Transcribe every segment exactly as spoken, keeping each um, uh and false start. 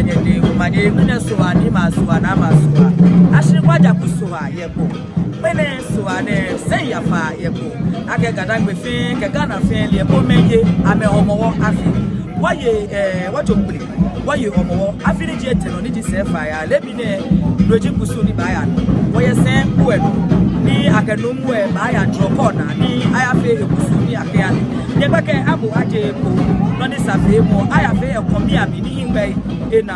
Nyɛdɛŋ omanye, ŋmɛnɛ Sohaa, niimɛi Sohaa, naamɛi Sohaa. Ashiri Kwei Ajaku Sohaa yɛ Kpone. Ŋmɛnɛ Sohaa nɛɛ, sɛi yafa yɛ Kpone. Akɛ Ga-Dangme fɛɛ, kɛ Ghana fɛɛ, lɛ Kponemɛi ye amɛ Hɔmɔwɔ afi. Wɔye, eh, wɔjo Kpone, wɔye Hɔmɔwɔ. Afi ni ji etɛ nɔ ni ji sɛi faa ya. Leebi nɛɛ, no ji kusum ni baaya nɔ. Wɔyɛ sɛi kpoo nɔ. Ni akɛ nuumo lɛ baaya drɔkɔ naa, ni ayafee ekusum ni akɛya lɛ. Nyɛgbɛkɛ abo aje kpo, nɔ ni sa feemɔ, ayafee yɛ kɔmii amli ni hiŋmɛi ena.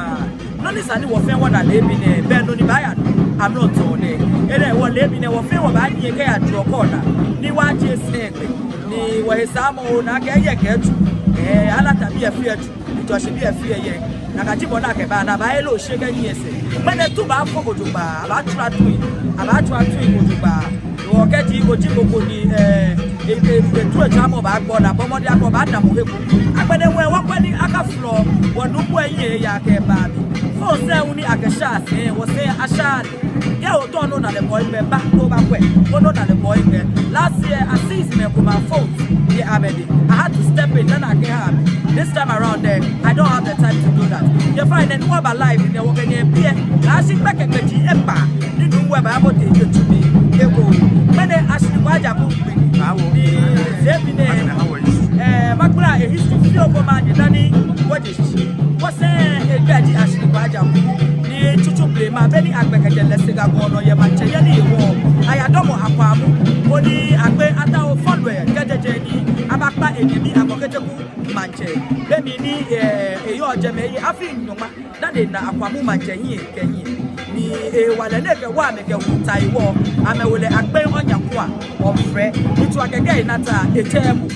Nɔ ni sa ni wɔ fɛɛ wɔna leebi nɛɛ, bɛ no ni baaya nɔ amrɔ nɛɛ. Enɛ hewɔ leebi nɛɛ wɔ fɛɛ wɔbaanyiɛ kɛya drɔkɔ naa, ni wɔje sɛi gbɛ. Ni wɔhe saamɔ ona akɛ yɛ kɛ tsu, eh, alata bii lɛ fɛɛ tsu, ijɔshi bii lɛ fɛɛ yɛ. Nakai ji bɔ ni akɛbaa, ni abaaye lɛ oshe kɛnyiɛ sɛi. Ŋmɛnɛ tu baafo jogbaŋŋ, abaatswa tui, abaatswa tui jogbaŋŋ. Hewɔ kɛji oji mɔ ko ni, eh, e, e, e, tu etswa mɔ baagbo naa, bɔɔ mɔdɛŋ akɛ obaana mɔ he ko. Agbɛnɛ ŋwɛi wɔkwɛ ni akafolɔ wɔnuumo lɛ hiɛ eya kɛba mli. Phone sɛɛ hu ni akɛshaa sɛi, wɔsɛi ashaa lɛ. Kɛ otao ni ona lɛ kɔ egbɛ, ba ni obakwɛ, koni ona lɛ kɔ egbɛ. Last year, I seized mɛi komɛi phone yɛ amɛdɛŋ. I had to step in, dani akɛha mi. This time around, eh, I don't have the time to do that. Nyɛfainɛ, ni wɔba live nɛɛ, wɔkɛ nyɛ biɛ. Laashi gbɛkɛ gbɛji ekpaa ni nuumo lɛ baabote yɛ tsu mli eko. Ŋmɛnɛ Ashiri Kwei Ajaku Kpone. Ni sɛi bi nɛɛ, eh, magbala ehistory fioo ko maha nyɛ dani wɔje shishi. Wɔsɛi egbɛi ji Ashiri Kwei Ajaku. Ni tsutsu blema, beni agbɛkɛ jɛ Lɛsɛga gɔŋ nɔ yɛ maŋtsɛyeli hewɔ, ayadamɔ Akwamu, koni akpe Ataa Ofɔlɔi kɛjɛ jɛi ni abakpa enyɛmi Agbɔ Keteku maŋtsɛ. Be mli ni, eh, eyɔɔ jɛmɛ, eye afii nyɔŋma dani ena Akwamu maŋtsɛ hiɛ kɛ hiɛ. Ni, eh, hewalɛ ni ekɛwo amɛ kɛwo ta hewɔ, amɛwo lɛ Akpei Onyakwa Ɔmfrɛ. Ni tswa kɛkɛ ena ta etsɛ mu.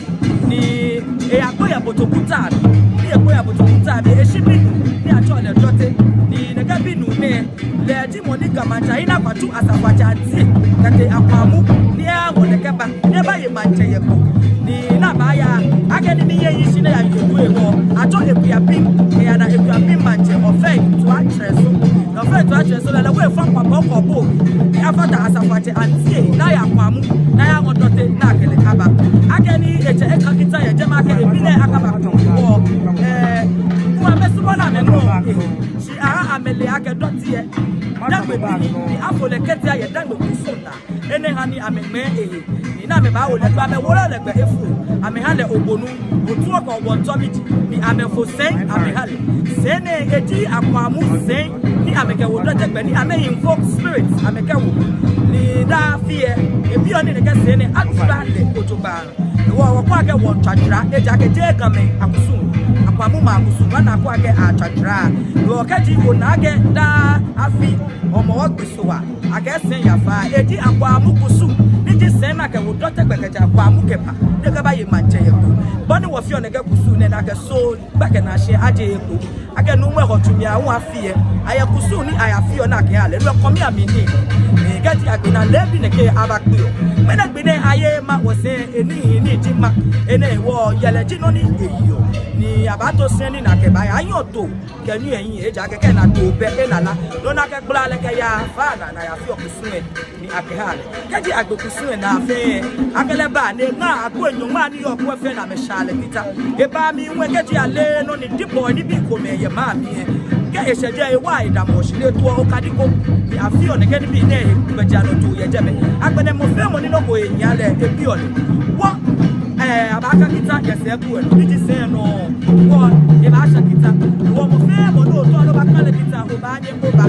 Ni eyakpe yɛ Botoku ta mli. Ni ekpe yɛ Botoku ta mli, eshi binuu ni atsɛɔ lɛ Dɔte. Ni nɛkɛ binuu nɛɛ, lɛ ji mɔ ni Ga Maŋtsɛ Ayina Kwatsu Asafoatsɛ Antie kɛtee Akwamu ni eha wɔ lɛ kɛba, ni ebaye maŋtsɛ yɛ Kpone. Ni abaya, akɛni ni eyi shi ni eyaye Kpone hewɔ, atsɔ Akuapem, eyana Akuapem maŋtsɛ Ofei Tuatsrɛso. Ofei Tuatsrɛso lɛ, lɛ hu efã kpakpa ko bo, ni afata Asafoatsɛ Antie ni aya Akwamu, ni eha wɔ Dɔte ni akɛ lɛ aba. Akɛni etsɛ eka kita yɛ jɛmɛ akɛ ebi nɛɛ akaba Kpone hewɔ, eh, kuma amɛsumɔɔ ni amɛnu ehe. Shi aha amɛle akɛ Dɔte lɛ, Dangme bi ni, ni afo lɛ ketia yɛ Dangme kusum naa. Enɛ ha ni amɛŋmɛɛ ehe. Ni amɛbawo lɛ gbɛ, amɛwo lɛ gbɛ efɔŋ. Amɛha lɛ Ogbonu, Otuo kɛ Owɔŋtɔmiji. Ni amɛfo sɛi amɛha lɛ. Sɛi nɛɛ eji Akwamu sɛi ni amɛkɛwo Dɔte gbɛ ni amɛ invoke spirit amɛkɛwo. Ni daa afi lɛ, ebiɔ ni nɛkɛ sɛi nɛɛ atswa lɛ jogbaŋŋ. Hewɔ wɔkɛɔ akɛ wɔtswa jara, ejaakɛ jeee Gamɛi akusum, Akwamu maŋ akusum, wɔna akɛ atswa jara. Hewɔ kɛji ona akɛ daa afi Hɔmɔwɔ gbi Sohaa, akɛ sɛi yafa, eji Akwamu kusum, ni ji sɛi ni akɛwo Dɔte gbɛ kɛjɛ Akwamu kɛba, ni ekɛbaye maŋtsɛ yɛ Kpone. Bɔ ni wɔfeɔ nɛkɛ kusum nɛɛ ni akɛsɔɔ gbɛkɛ naa shi aje eko. Akɛ nuumo lɛ hɔ tsu mli awo afi lɛ, ayɛ kusum ni ayafeɔ ni akɛha lɛ, no lɛ kɔmii amli nii. Ni kɛji agbe naa leebi nɛkɛ abakpeɔ. Ŋmɛnɛ gbi nɛɛ aye ma wɔsɛi, enii ni ji ma. Enɛ hewɔ yɛlɛ ji nɔ ni eyeɔ. Ni abaato sɛi ni akɛbaaya, anyɔ to kɛ nu eyi, ejaakɛ kɛ naa to bɛ ena la. No ni akɛgbala lɛ kɛya faa naa ni ayafeɔ kusum lɛ ni akɛha lɛ. Kɛji agbe kusum lɛ naa fɛɛ, akɛ lɛ ba ni eŋa agbo nyɔŋma ni yɔɔ kpo fɛɛ ni amɛshaa lɛ kita. Eba mli ŋwɛi kɛji ale nɔ ni dibɔ nibii komɛi yɛ maŋ mli lɛ, kɛ eshɛ jɛi ewa edamɔ shi ni etoɔ okadi ko. Ni afeɔ nɛkɛ nibii nɛɛ he gbɛjianɔtoo yɛ jɛmɛ. Agbɛnɛ mɔ fɛɛ mɔ ni nɔ ko enyia lɛ ebiɔ lɛ. Wɔ, eh, abaaka kita yɛ sɛi kpoo lɛ nɔ, ni ji sɛi nɔ. Wɔ, ebaasha kita. Wɔ mɔ fɛɛ mɔ ni otao ni obaaka lɛ kita, obaanyɛ oba.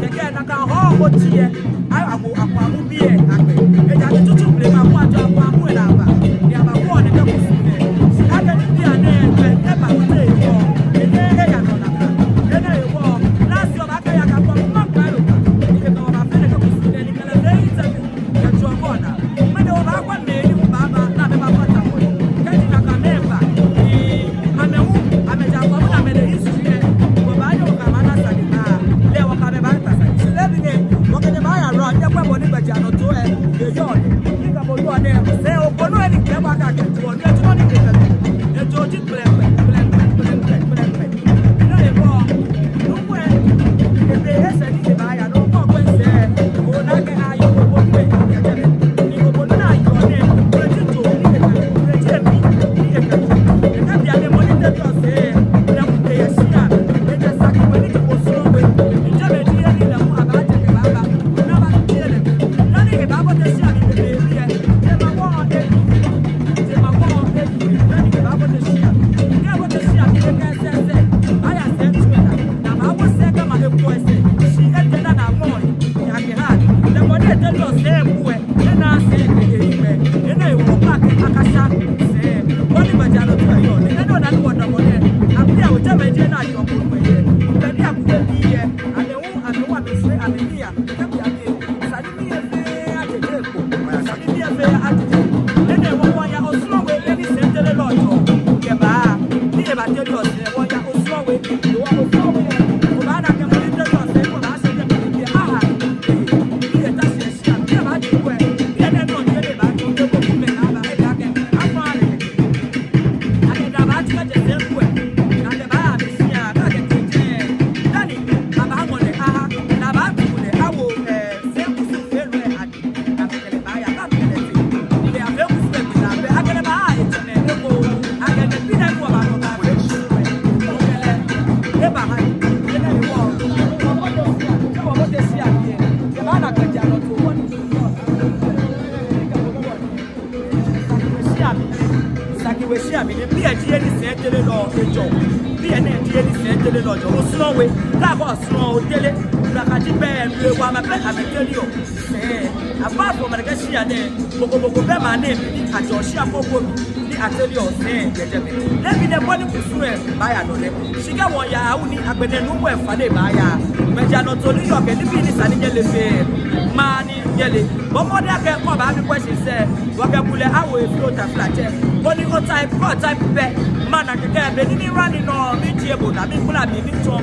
Kɛkɛ nakai Hɔmɔwɔ oti lɛ, awo Akwamu bii lɛ agbɛ. Ejaakɛ tsutsu blema ko atsɔ Akwamu lɛ aba. Ni abawo nɛkɛ kusum nɛɛ. Shi akɛni bianɛ lɛ, ebaawo te hewɔ, enɛ eya nɔ nakai. Enɛ hewɔ, last year wɔbaakɛɛ akɛ Akwamu maŋ kpa lɛ ba. Ni ekɛ wɔ baafee nɛkɛ kusum nɛɛ, ni kɛ lɛ fee interview. Kɛjɛ Ghana. Ŋmɛnɛ wɔbaakwɛ mɛi ni wɔbaaba ni amɛbaafata wɔ. Kɛji nakai amɛba, ni amɛ hu, amɛjɛ Akwamu ni amɛle history lɛ, wɔbaanyɛ wɔkɛ amɛ ana sane naa. Lɛ wɔkɛ amɛ baata sane. Shi leebi nɛɛ, wɔkɛ nyɛ baaya around, nyɛkwɛ bɔ ni gbɛjianɔtoo Wa mi se ami ni ya, kɛ bi ami. Sani mi efee ajeje ko. Sani mi efee ajeje. Enɛ hewɔ wɔya Osu We, he ni sɛi tereɔ lɛ jɛɔ. Kɛba. Ni ebatere osɛi, wɔya Osu We. Wɔ Osu We. Obaana akɛ mɔ ni tereɔ osɛi, kɛ obaashɛ jɛmɛ, ebi aha. Ni eta shi shia. Ni ebaje we. Ni enɛ nɔ ni ele ba. Ni ewo kumɛ na ba. Ejaakɛ. Afɔ ale. Akɛ da ba ti kɛ jɛ sɛi ko. Akɛ ba ya bi shia. Akɛ te jɛ. Dani. Aba ŋɔ lɛ aha. Aba tu lɛ awo, eh, sɛi kusum fɛɛ lɛ adi. Akɛ lɛ ba ya, akɛ lɛ ti. Lɛ amɛ kusum lɛ bi na bɛ. Akɛ lɛ ba ya, etsɛ nɛ, eko. Akɛ lɛ bi na ko ba ko ba. Akɛ lɛ. Eba ha. Eba ni wɔ. Wɔ bɔ te shia. Wɔ bɔ te shia. Eba na gbɛjianɔtoo. Saki We shia mli. Saki We shia mli nɛ, biɛ ji he ni sɛi tereɔ lɛ jɛɔ. Biɛ nɛɛ ji he ni sɛi tereɔ lɛ jɛɔ. Osu We, kɛ akɛɛ Osu, otere. Nakai ji bɛ, mli wa ma bɛ amɛtereɔ sɛi. Apart from nakai shia nɛɛ, mɔ ko mɔ ko bɛ maŋ nɛɛ mli ni ajɛɔ shia ko ko mli ni atereɔ sɛi yɛ jɛmɛ. Lɛ bi nɛ bɔ ni kusum lɛ baaya nɔ lɛ. Shi kɛ wɔya awu ni agbɛnɛ nuu ko efa lɛ baaya. Gbɛjianɔtoo ni yɔɔ kɛ nibii ni sa ni nyɛle fɛɛ. Maŋ ni nyɛle. Bɔ mɔdɛŋ akɛ kɛ obaabi question sɛɛ, wɔkɛ bulɛ awo efio taflatsɛ. Koni otype, kɛ otype pɛ, mana kɛkɛ be ni mira ni nɔ, mijie bo naa, mikpla mi, mitsɔɔ.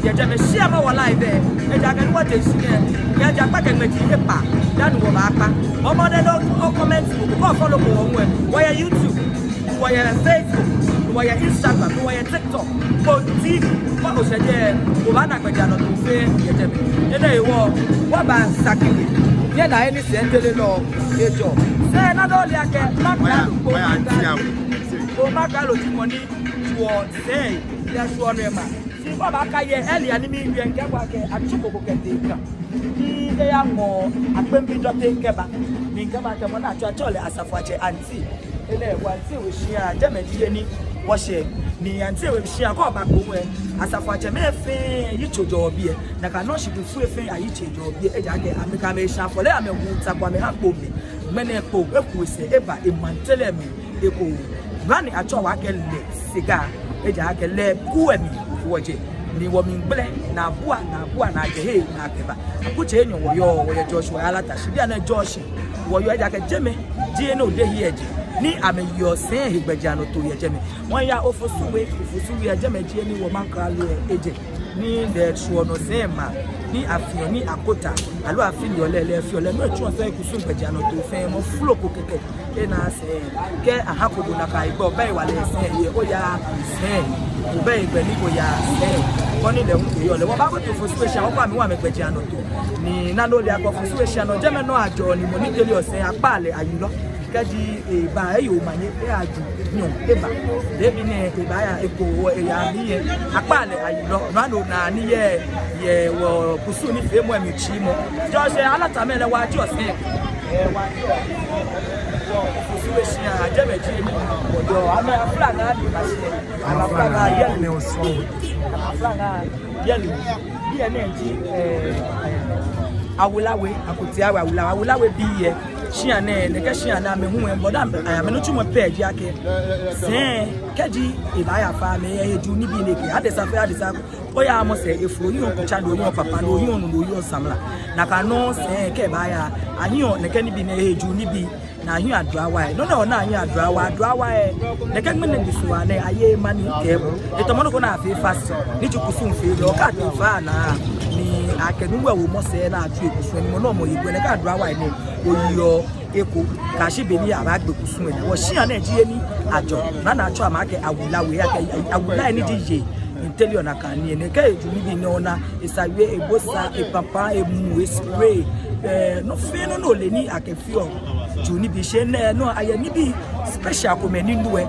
Yɛ jɛmɛ share ma wɔ live lɛ. Ejaakɛ ni wɔje shishi nɛɛ, kɛ ja kpa kɛ ŋmɛji ekpa, dani wɔbaakpa. Bɔ mɔdɛŋ ni o comment ko, kɛ o follow ko wɔ ŋwɛi. Wɔyɛ YouTube, wɔyɛ Facebook, wɔyɛ Instagram, wɔyɛ TikTok. Ko ti, kɛ oshɛ jɛi, obaana gbɛjianɔtoo fɛɛ yɛ jɛmɛ. Enɛ hewɔ, wɔba Saki We. Nyɛna he ni sɛi tereɔ lɛ jɛɔ. Sɛi nɛɛ ole akɛ, ma ka lo ko ma ka lo ji mɔ ni tsuɔ sɛi, lɛ tsuɔ nɔ ema. Shi kɛ obaaka yɛ, earlier ni miwie mikɛɛ bo akɛ, atsu koko kɛtee Ga. Ni eyaŋɔ Akpembi Dɔte kɛba. Ni mikɛɛ bo akɛ mɔ ni atsɛɔ, atsɛɔ lɛ Asafoatsɛ Auntie. Enɛ hewɔ Auntie We shia, jɛmɛ ji he ni wɔshɛ. Ni Auntie We shia kɛ oba Kpone, Asafoatsɛmɛi fɛɛ yitso jɛɔ biɛ. Nakai nɔŋŋ shikpɔŋ fɛɛ yitso jɛɔ biɛ. Ejaakɛ amɛkɛ amɛshia fɔlɛ, amɛwu ta kpo, amɛha Kpone. Ŋmɛnɛ Kpone eku esɛɛ eba emaŋ teŋ lɛ mli. Eko, nɔ ni atsɛɔ wɔ akɛ lɛ sika, ejaakɛ lɛ ku lɛ mli wɔjɛ, ni wɔmiigblɛ, ni abua, ni abua, ni ajɛ he, ni akɛba. Akutsei enyɔ wɔyɔɔ, wɔyɛ Jos, wɔyɛ Alata, shi bianɛ Jos wɔyɔɔ, ejaakɛ jɛmɛ ji he ni odehe lɛ jɛ, ni amɛyeɔ sɛi he gbɛjianɔtoo yɛ jɛmɛ. Wɔya Ofosu We, Ofosu We lɛ jɛmɛ ji he ni wɔmaŋkralo lɛ ejɛ. Ni lɛ tsuɔ nɔ sɛi ema, ni afeɔ, ni akota, aloo afeɔ lɛ, lɛ feɔ lɛ, ni etsuɔ sɛi kusum gbɛjianɔtoo fɛɛ, mɔ folo ko kɛkɛ ena sɛi. Kɛ aha ko bo nakai gbɛ, obɛ hewalɛ sɛi, yɛ oya sɛi, obɛ hegbɛ ni oya sɛi. Bɔ ni lɛ hu eyɔɔ lɛ, wɔbaabote Ofosu We shia, wɔkɔ amɛ, wɔha amɛ gbɛjianɔtoo. Ni nɔ ni ole akɛ Ofosu We shia nɔ, jɛmɛ nɔŋŋ ajɛɔ ni mɔ ni tereɔ sɛi, akpaa lɛ ayilɔ. Kɛji eba, eyi omanye, eyaju nyɔɔŋ, eba. Leebi nɛɛ ebaaya eko, eya ni yɛ. Akpaa lɛ ayilɔ, nɔ ni ona ni yɛ, yɛ wɔkusum nifeemɔ lɛ mli tsimɔ. Jos, Alatamɛi lɛ wɔjieɔ sɛi. Ee, wɔjieɔ. Ofosu We shia, jɛmɛ ji he ni wɔyɔɔ, amɛ aflaŋaa ni ba shi. Amɛ aflaŋaa yɛlɛ. Amɛ aflaŋaa yɛlɛ. Biɛ nɛɛ ji, ee, Awula We, Akotia We, Awula We, Awula We bii lɛ. Shia nɛɛ, nɛkɛ shia nɛɛ amɛ hu lɛ, bɔda, ee, amɛnitsumɔ pɛ ji akɛ sɛi, kɛji ebaaya faa, amɛyɛ hejuu nibii nɛkɛ. Adesa fɛɛ adesa, oyaamɔ sɛi, efro, ohiɔ kutsa, ni ohiɔ papa, ni ohiɔ nu, ni ohiɔ samla. Nakai nɔŋŋ sɛi kɛ ebaaya, ahiɔ nɛkɛ nibii nɛɛ, hejuu nibii, ni ahiɔ aduawa lɛ. Nɔ ni ona ahiɔ aduawa, aduawa lɛ. Nɛkɛ ŋmɛnɛ gbi sua nɛɛ, aye mani kɛ bo. Etamɔ nɔ ko ni afee fast, ni ji kusum feelɔ, kɛ atee faa naa, ni akɛ nu we wo mɔ sɛɛ ni atsu ekusum, ni mɔ nɔ mɔ ye gbɛ, nɛkɛ aduawa lɛ nɛɛ, oyeɔ eko, kɛyashi be ni abaagbe kusum lɛ naa. Wɔ shia nɛɛ ji he ni ajɔ, nɔ ni atsɛɔ amɛ akɛ Awula We, akɛ Awula lɛ ni ji he ni tereɔ nakai nii nɛɛ. Kɛ hejuu nibii nɛɛ ona, esa wie, ebosa, epapa, emu, espray, ee, nɔ fɛɛ nɔ ni ole ni akɛfeɔ hejuu nibii, shi nɛɛ nɔ ayɛ nibii special komɛi ni nu lɛ,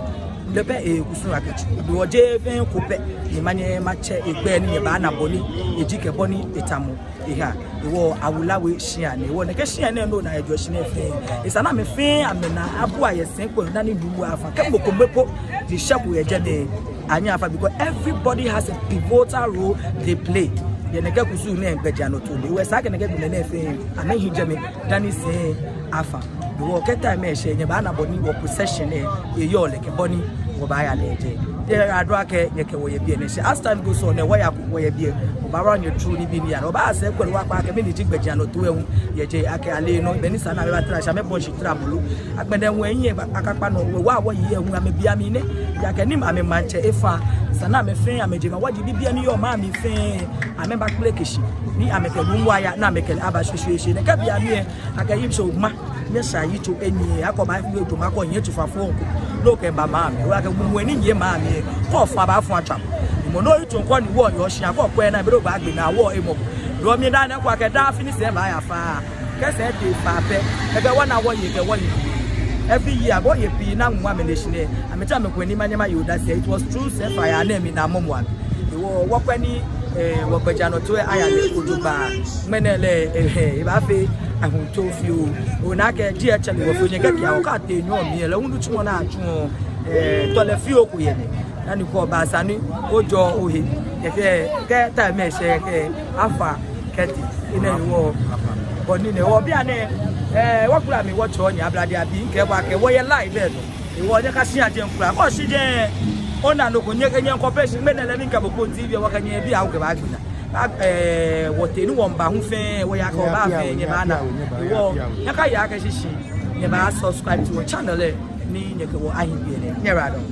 lɛ pɛ ekusum akɛtsu. Hewɔ jeee fɛɛ ko pɛ ni manyɛ matsɛ egbɛi ni nyɛbaana bɔ ni eji kɛ bɔ ni etamɔ eha. Hewɔ Awula We shia nɛɛ, hewɔ nɛkɛ shia nɛɛ nɔ ni ayɛ Jos nɛɛ fɛɛ, esa ni amɛ fɛɛ amɛnaa abua yɛ sɛi kpo dani nu we afa. Kɛ mɔ ko mɔ ko ni shɛ ko yɛ jɛmɛ, anyɛ afa, because everybody has a pivotal role they play yɛ nɛkɛ kusum nɛɛ gbɛjianɔtoo lɛ. Hewɔ esa akɛ nɛkɛ gbi nɛɛ fɛɛ amɛhi jɛmɛ dani sɛi afa. Hewɔ kɛ time lɛ shɛ, nyɛbaana bɔ ni wɔ procession lɛ eyɔɔ lɛ kɛ bɔ ni wɔbaaya lɛ jɛi. Yɛ adua kɛ nyɛkɛ wɔ yɛ biɛ nɛɛ shɛ. As time goes on lɛ, wɔya ko wɔyɛ biɛ. Babaoo nyɛ tsuru nibii ni yaa nɔ. Obaasɛɛ kwɛ lɛ okwɛ akɛ mɛni ji gbɛjianɔtoo lɛ hu. Yɛ jɛi akɛ ale nɔ, be ni sa ni amɛbaatara shi amɛbɔi shi tara mulu. Agbɛnɛ hu ehiɛ ba akakpa nɔ, wɔ wɔyi lɛ hu amɛbia mli nɛ. Ejaakɛ ni amɛmaŋtsɛ efa. Esa ni amɛ fɛɛ amɛjɛ maŋ, wɔji bibii ni yɔɔ maŋ mli fɛɛ amɛbakpeleke shi. Ni amɛkɛ nuu wa ya, ni amɛkɛ lɛ aba shweshweeshwe. Nɛkɛ bei amli lɛ, akɛ yitso ma, nyɛsha yitso enyiɛ, akɛ obaafee yitso ma, akɛ onyiɛ tsofa fɔŋ ko, ni okɛba maŋ mli, obaakɛ mumɔ ni nyiɛ maŋ mli, kɛ ofã baafã atswa. Mɔ ni oyitso kɔ ni wɔyɔɔ shia, kɛ okwɛ naa, be ni obaagbe naa, wɔ emɔ. Loo mi daa nɛɛ kɔ akɛ daa fini sɛɛ baaya fã, kɛ sɛɛ tee fã pɛ, ekɛ wɔna wɔye, ekɛ wɔye. Every year, bɔ ye pii ni amɛmɔ amɛle shi nɛɛ, amɛtsɛ amɛkwɛ ni manyɛ maye odase, it was true sɛɛ fã ya nɛɛ mli ni amɔmɔ amɛ. Hewɔ wɔkwɛ ni, eh, wɔgbɛjianɔtoo lɛ aya lɛ jogbaŋŋ. Ŋmɛnɛ lɛ, eh, eh, ebaafee ahuntoo fioo. Ona akɛ D H L wɔfee nyɛ kɛkɛ, akɛ tee nyɔɔŋ mli lɛ, hu nitsumɔ ni atsuɔ, eh, tɔlɛ fioo ko yɛ mli. Dani kɛ oba esa ni ojɔɔ ohe. Kɛkɛ, kɛ time lɛ shɛ kɛ afã kɛtee. Enɛ hewɔ, bɔ ni nɛ hewɔ bianɛ, eh, wɔkpla mli wɔtsɔɔ nyɛ Ablade abii kɛ wɔkɛ wɔyɛ live lɛ nɔ. Hewɔ nyɛkashi ajeŋ kwraa. Kɛ oshi jɛi, ona nɔ ko nyɛkɛ nyɛ kɔ pɛ shi ŋmɛnɛ lɛ mikɛ bo ko T V wɔkɛ nyɛ bi awo kɛba gbina. Ba, eh, wɔtee ni wɔmba hu fɛɛ, wɔya kɛ oba fɛɛ nyɛbaana. Hewɔ nyɛkaya kɛshishi, nyɛba subscribe to wɔ channel lɛ, ni nyɛkɛ wɔ ahi biɛ nɛɛ. Nyɛyiwaladɔŋŋ.